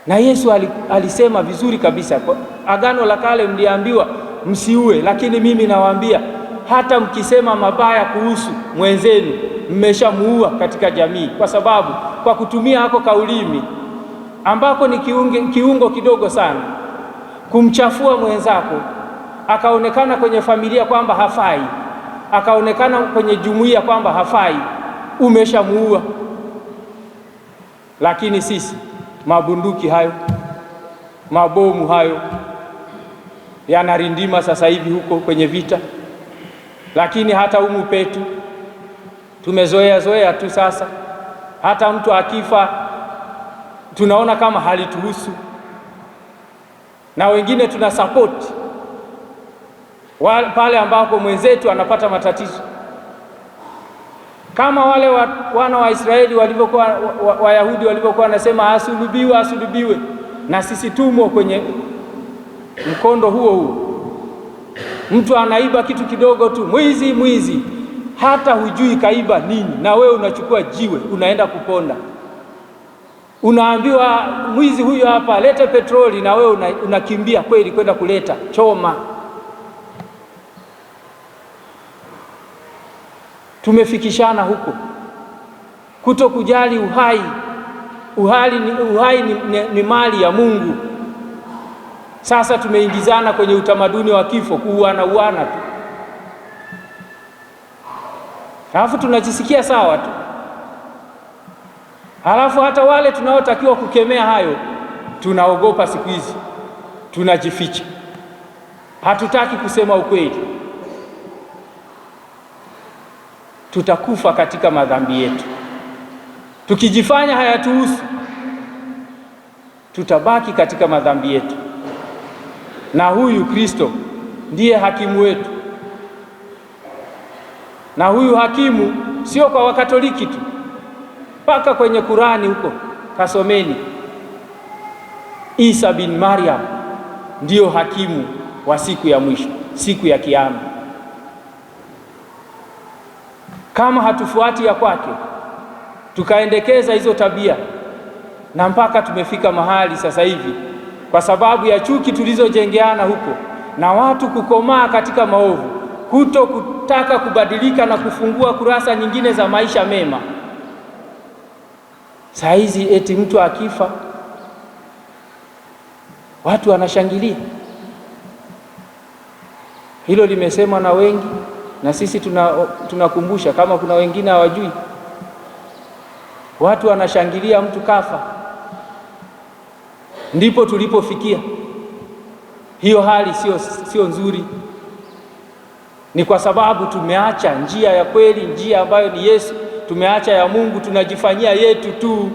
Na Yesu alisema vizuri kabisa, Agano la Kale mliambiwa msiue, lakini mimi nawaambia hata mkisema mabaya kuhusu mwenzenu mmeshamuua katika jamii, kwa sababu kwa kutumia hako kaulimi ambako ni kiungo kidogo sana, kumchafua mwenzako, akaonekana kwenye familia kwamba hafai, akaonekana kwenye jumuiya kwamba hafai, umeshamuua. Lakini sisi mabunduki hayo, mabomu hayo yanarindima sasa hivi huko kwenye vita, lakini hata humu petu tumezoea zoea tu sasa. Hata mtu akifa tunaona kama halituhusu, na wengine tuna support pale ambapo mwenzetu anapata matatizo, kama wale wana wa Israeli walivyokuwa, Wayahudi walivyokuwa wanasema asulubiwe, asulubiwe, na sisi tumo kwenye mkondo huo huo. Mtu anaiba kitu kidogo tu, mwizi mwizi, hata hujui kaiba nini, na wewe unachukua jiwe unaenda kuponda. Unaambiwa mwizi huyo hapa, lete petroli, na wewe unakimbia kweli kwenda kuleta choma. Tumefikishana huko, kuto kujali uhai. Uhai ni mali ya Mungu. Sasa tumeingizana kwenye utamaduni wa kifo, kuuana uana tu, halafu tunajisikia sawa tu. Halafu hata wale tunaotakiwa kukemea hayo tunaogopa siku hizi, tunajificha, hatutaki kusema ukweli. Tutakufa katika madhambi yetu tukijifanya hayatuhusu, tutabaki katika madhambi yetu. Na huyu Kristo ndiye hakimu wetu, na huyu hakimu sio kwa Wakatoliki tu, mpaka kwenye Kurani huko kasomeni. Isa bin Maryam ndiyo hakimu wa siku ya mwisho, siku ya Kiyama. Kama hatufuati ya kwake, tukaendekeza hizo tabia, na mpaka tumefika mahali sasa hivi kwa sababu ya chuki tulizojengeana huko na watu kukomaa katika maovu, kuto kutaka kubadilika na kufungua kurasa nyingine za maisha mema. Saa hizi eti mtu akifa watu wanashangilia. Hilo limesemwa na wengi, na sisi tunakumbusha kama kuna wengine hawajui. Watu wanashangilia mtu kafa. Ndipo tulipofikia. Hiyo hali sio nzuri. Ni kwa sababu tumeacha njia ya kweli, njia ambayo ni Yesu, tumeacha ya Mungu, tunajifanyia yetu tu.